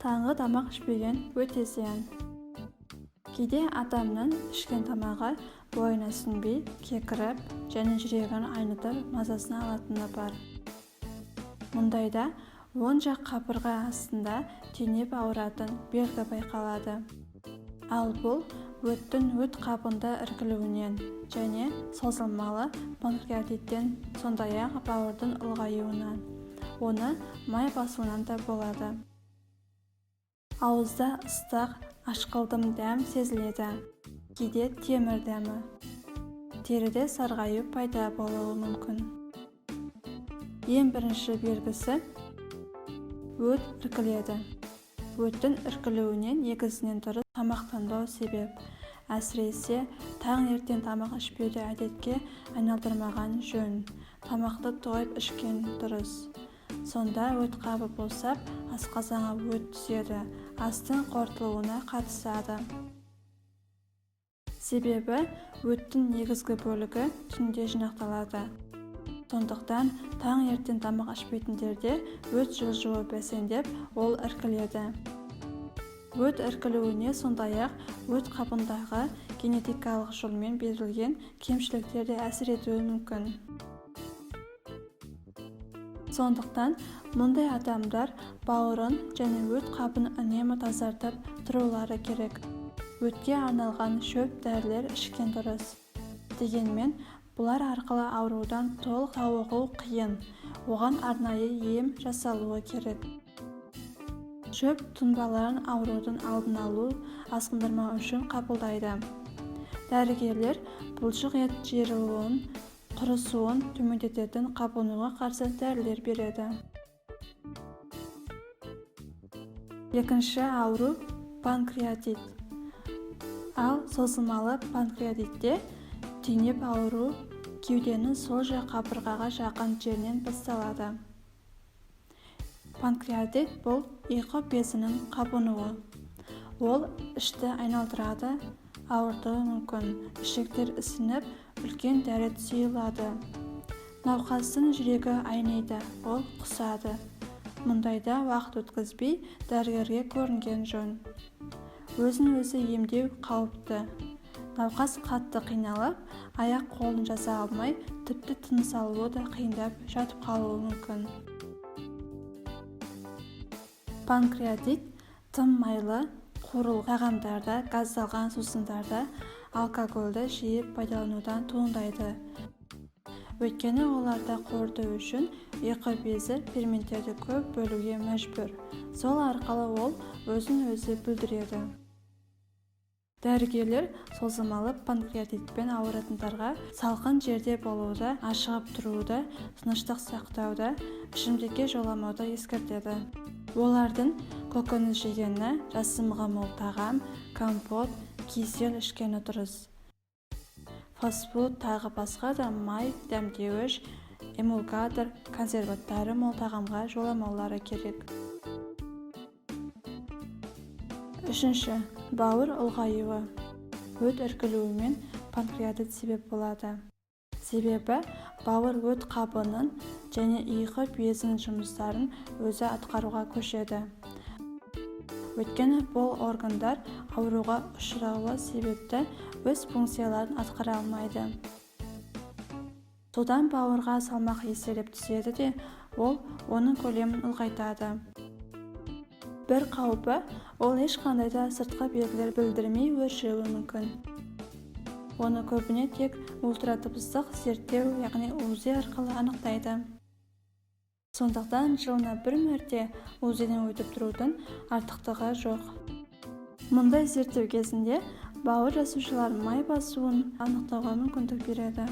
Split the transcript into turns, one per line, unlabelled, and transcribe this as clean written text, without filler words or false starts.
Таңғы тамақ ішпеген өте зиян. Кейде адамның ішкен тамағы бойына сіңбей, кекіріп және жүрегін айнытып, мазасын алатыны бар. Мұндайда оң жақ қабырға астында түйнеп ауыратын белгі байқалады. Ал бұл өттің өт қабында іркілуінен және созылмалы панкреатиттен, сондай-ақ бауырдың ұлғаюынан, оны май басуынан да болады. Ауызда ыстық, ашқылдым дәм сезіледі, кейде темір дәмі. Теріде сарғаю пайда болуы мүмкін. Ең бірінші белгісі өт іркіледі. Өттің іркілуіне негізінен дұрыс тамақтанбау себеп. Әсіресе таңертең тамақ ішпеуді әдетке айналдырмаған жөн. Тамақты тойып ішкен дұрыс. Сонда өт қабы босап, асқазанға өт түседі, астың қорытылуына қатысады. Себебі өттің негізгі бөлігі түнде жинақталады. Сондықтан таңертең тамақ ішпейтіндерде өт жылжуы бәсеңдеп, ол іркіледі. Өт іркілуіне сондай-ақ өт қабындағы генетикалық жолмен берілген кемшіліктер де әсер етуі мүмкін. Сондықтан мұндай адамдар бауырын және өт қабын үнемі тазартып тұрулары керек. Өтке арналған шөп дәрілер ішкен дұрыс. Дегенмен бұлар арқылы аурудан толық сауығу қиын, оған арнайы ем жасалуы керек. Шөп тұнбаларын аурудың алдын алу, асқындырмау үшін қабылдайды. Дәрігерлер бұлшық ет жиырылуын, құрысуын төмендететін қабынуға қарсы дәрілер береді. Екінші ауру панкреатит. Ал созылмалы панкреатитте түйнеп ауыру кеуденің сол жақ қабырғаға жақын жерінен басталады. Панкреатит бұл ұйқы безінің қабынуы. Ол ішті айналдырады, ауыртуы мүмкін, ішектер ісініп, үлкен дәрет сұйылады. Науқастың жүрегі айниды, ол құсады. Мұндайда уақыт өткізбей дәрігерге көрінген жөн. Өзін-өзі емдеу қауіпті. Науқас қатты қиналып, аяқ қолын жаза алмай, тіпті тыныс алуы да қиындап жатып қалуы мүмкін. Панкреатит тым майлы, қуырылған тағамдарда, газдалған сусындарда, алкогольді жиі пайдаланудан туындайды. Өйткені оларды қорыту үшін ұйқы безі ферменттерді көп бөлуге мәжбүр. Сол арқылы ол өзін-өзі бүлдіреді. Дәрігерлер созылмалы панкреатитпен ауыратындарға салқын жерде болуды, ашығып тұруды, тыныштық сақтауды, ішімдікке жоламауды ескертеді. Олардың көкөніс жегені, жасымығы мол тағам, компот, кисель ішкені дұрыс. Фастфуд тағы басқа да май, дәмдеуіш, эмульгатор, консерванттары мол тағамға жоламаулары керек. Үшінші, бауыр ұлғаюы. Өт іркілуімен панкреатит себеп болады. Себебі бауыр өт қабының және ұйқы безінің жұмыстарын өзі атқаруға көшеді. Өйткені бұл органдар ауруға ұшырауы себепті өз функцияларын атқара алмайды. Содан бауырға салмақ еселеп түседі де, ол оның көлемін ұлғайтады. Бір қаупі, ол ешқандай да сыртқы белгілер білдірмей өршуі мүмкін. Оны көбіне тек ультрадыбыстық зерттеу, яғни УЗИ арқылы анықтайды. Сондықтан жылына бір мәрте УЗИ-ден өтіп тұрудың артықтығы жоқ. Мұндай зерттеу кезінде бауыр жасушаларын май басуын анықтауға мүмкіндік береді.